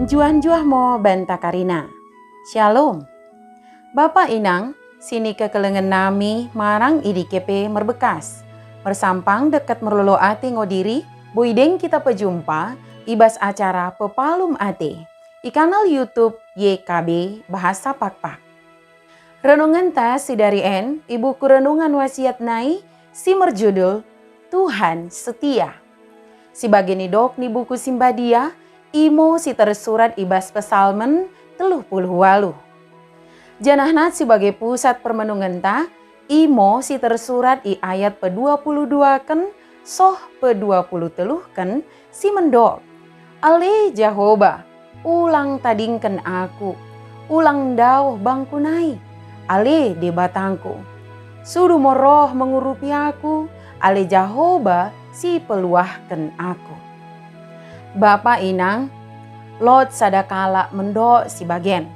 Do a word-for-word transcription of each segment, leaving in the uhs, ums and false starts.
Njuah-njuah mo banta karina. Syalom. Bapa inang, sini kekelengen nami marang i dike pe merbekas. Mersampang dekket merlolo ate ngo diri, boi deng kita pejumpa i bas acara Pepalum Ate i kanal YouTube Y K B Bahasa Pakpak. Renungenta sidari en i buku Renungan Wasiat nai si merjudul Tuhan Setia. Si bage nidok ni buku Simbadia, imo si tersurat i bas Pesalmen tellu puluh waluh. Janah nas si bage pusat permenungenta, imo si tersurat i ayat pedua puluh duaken soh pedua puluh telluken si mendok, "Ale Jahoba, ulang tadingken aku, ulang ndaoh bangku nai, ale Debatangku. Sudu mo roh mengurupi aku, ale Jahoba si peluahken aku." Bapa inang, lot sada kalak mendok si bagen.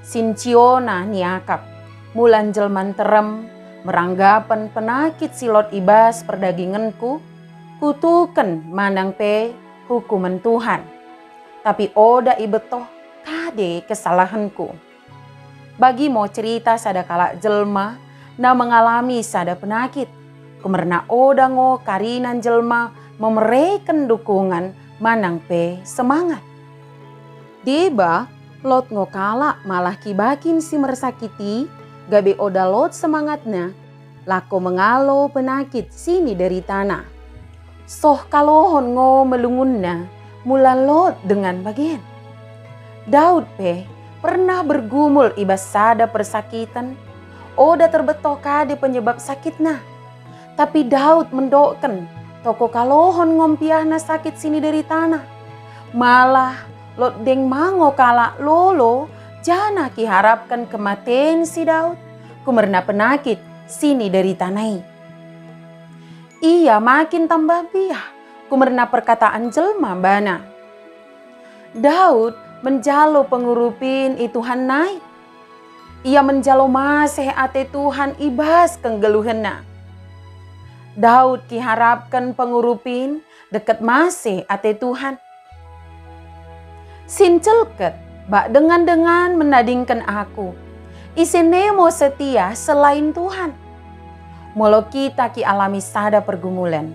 Sincio na niakap, mula jelma nterrem, meranggapen penakit si lot i bas perdagingenku, kutuken manang pe hukumen Tuhan. Tapi oda ibettoh kade kesalahenku. Bagi mo cerita sada kalak jelma na mengalami sada penakit, kumerna oda ngo karina jelma memereken dukungen manang pe semangat. Deba lot ngo kalak malah kibakin si mersakiti, gabe oda lot semangatna lako mengalo penakit si nideritana. Soh kalohon ngo melungunna mula lot dengan bagen. Daud pe pernah bergumul i bas sada persakiten, oda terbettoh kade penyebab sakitna. Tapi Daud mendokken, toko kalohon ngo mpiahna sakit si nideritana. Malah lot deng ma ngo kalak lolo janah kiharapken kematen si Daud, kumerna penakit si nideritana i. Ia makin tambah mpiah, kumerna perkataan jelma bana. Daud menjalo pengurupin i Tuhan nai. Ia menjalo maseh ate Tuhan i bas kenggeluhenna. Daud kiharapken pengurupin dekket maseh ate Tuhan. Sincelket bak dengan-dengan menadingken aku, ise ne mo setia selain Tuhan? Molo kita kialami sada pergumulen,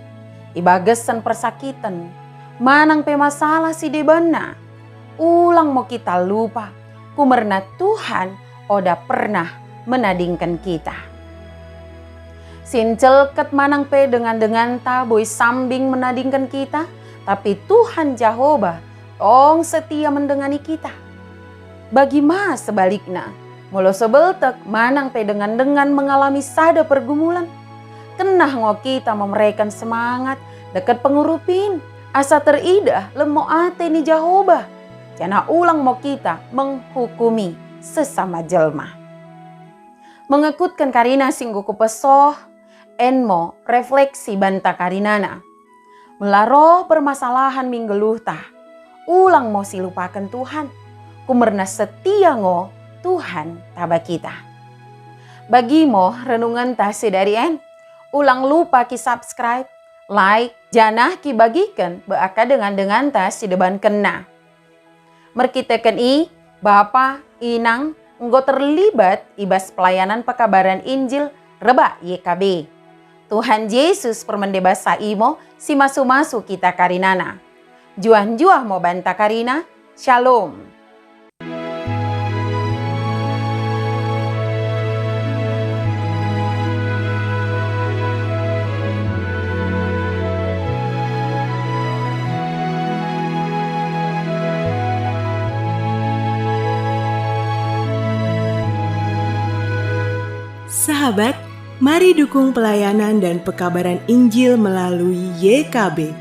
i bagasen persakiten, manang pe masalah si debanna, ulang mo kita lupa, kumerna Tuhan oda pernah menadingken kita. Sincelket manang pe dengan-denganta boi sambing menadingken kita, tapi Tuhan Jahoba tong setia mendengani kita. Bagi ma sebalikna, molo sebeltek manang pe dengan-dengan mengalami sada pergumulen, kennah ngo kita memereken semangat dekket pengurupin, asa teridah lemmo ate ni Jahoba, janah ulang mo kita menghukumi sesama jelma. Mengekutken karina si enggo kupesoh, en mo refleksi banta karinana. Mella roh permasalahan mi nggeluhta, ulang mo silupaken Tuhan, kumerna setia ngo Tuhan taba kita. Bagi mo renungenta sidari en, ulang lupa ki-subscribe, like, janah kibagiken bak dengan-denganta si debankenna. Merkiteken i, bapa, inang, enggo terlibat i bas pelayanan pekabaren Injil rebbak Y K B. Tuhan Jesus permende basa i mo simasu-masu kita karinana. Njuah-njuah mo banta karina. Shalom. Sahabat, mari dukung pelayanan dan pekabaran Injil melalui Y K B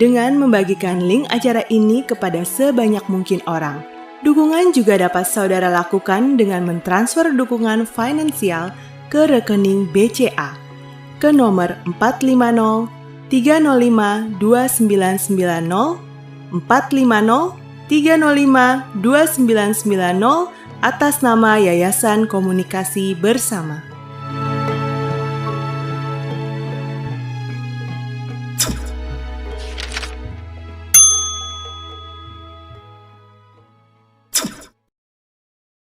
dengan membagikan link acara ini kepada sebanyak mungkin orang. Dukungan juga dapat saudara lakukan dengan mentransfer dukungan finansial ke rekening B C A, ke nomor empat lima nol tiga nol lima dua sembilan sembilan nol, empat lima nol tiga nol lima dua sembilan sembilan nol, atas nama Yayasan Komunikasi Bersama.